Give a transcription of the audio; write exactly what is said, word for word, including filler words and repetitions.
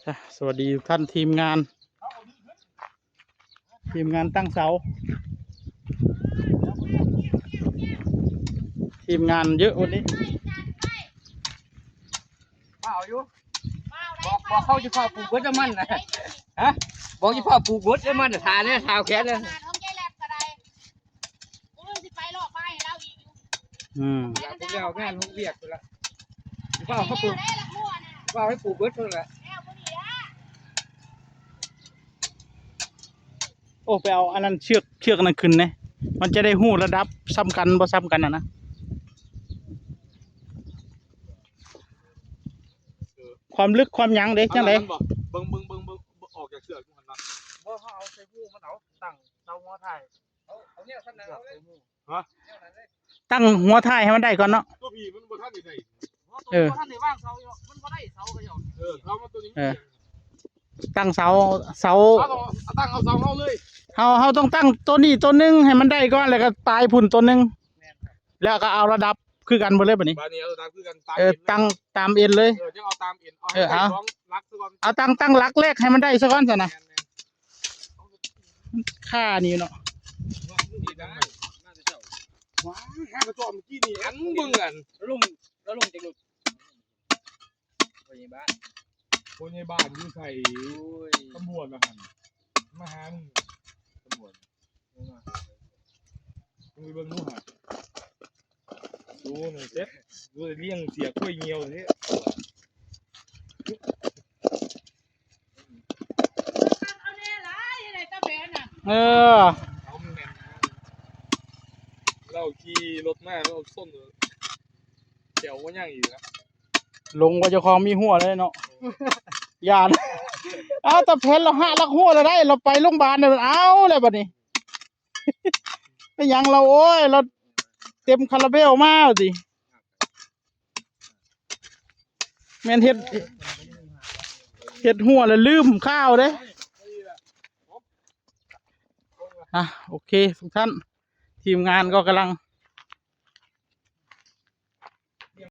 จ้ะ สวัสดีทุกท่าน ทีมงาน ทีมงานตั้งเสา ทีมงานเยอะวันนี้ เปล่าอยู่ บอกบอกเขาจะเฝ้าปลูกเบิดน้ำมันนะ ฮะ บอกจะเฝ้าปลูกเบิดน้ำมันน่ะ ทาเนี่ยทาแขนเนี่ย ของยายแลบก็ได้กูเริ่มสิไปรอบบ้านให้เราอีกอยู่ อืม อยากไปเลี้ยวงานห้องเวียกไปละจะเฝ้าเขาปลูก ได้ละหัวนะ เฝ้าให้ปลูกเบิดเท่านั้นแหละ แล้วพอดีละ โอ้ ไปเอาอันนั้นเชือกเชือกนั้นขึ้นเนี่ย มันจะได้ฮู้ระดับซ้ำกันบ่ซ้ำกันนะนะ ความลึกความหยังเด้จังได๋ เบิ่งเบิ่งเบิ่งเบิ่งออกจากเสือกมันนะ บ่เขาเอาใส่หูมันเอาตั้งเสาหัวไทย เอาเอาเนี่ยขนาดเอาเลย ตั้งหัวท้ายให้มันได้ก่อนเนาะ ตัวผีมันบ่ทันได้ใส่ เออท่านได้วางเสาอยู่มันบ่ได้เสาก็ยอม เออเขามาตัวนี้ เออ ตั้งเสาเสา เอาเอาตั้งเอาเสาเอาเลย เฮาเฮาต้องตั้งตัวนี้ตัวหนึงให้มันได้ก่อน แล้วก็ปลายพุ่นตัวหนึง แล้วก็เอาระดับคือกันเบิดเลยบัดนี้ บาดนี้เอาตามคือกันตาม เออ ตั้งตามเอ็นเลย เออจะเอาตามเอ็นเอา เออ ให้ เอา สองหลักซะก่อน เอาตั้งตั้งหลักแรกให้มันได้ซะก่อนซะนะ แม่นๆ ค่านี่เนาะ นี่ดังไหมว้าห้ากระจอกเมื่อกี้นี่อันมึงอัน แล้วลงแล้วลงจากรถไปบ้าน คนในบ้านอยู่ใส่ โอ้ย ตำรวจมาหันมาหามึงตำรวจมึงไปเบิ่งดูหันดูหนึ่งเซ็ตดูเลี้ยงเสียกล้วยเงียวเนี่ย เอาแน่ละยังไงตาแบนน่ะ เออ เอามันแน่นนะเราขี่รถมาเราส้นเดี๋ยวว่าย่างอีกแล้ว หลงว่าเจ้าของมีหัวเลยเนาะ ย่าน เอาแต่แผ่นเราหักลักหัวเราได้ เราไปโรงพยาบาลเนี่ย เอาแล้วบัดนี้ เป็นหยังเรา โอ้ย เราเต็มคาราเบลมาสิ แม่นเฮ็ด เฮ็ดหัวแล้วลืมข้าวเด้ อ่ะ โอเค ทุกท่าน ทีมงานก็กำลัง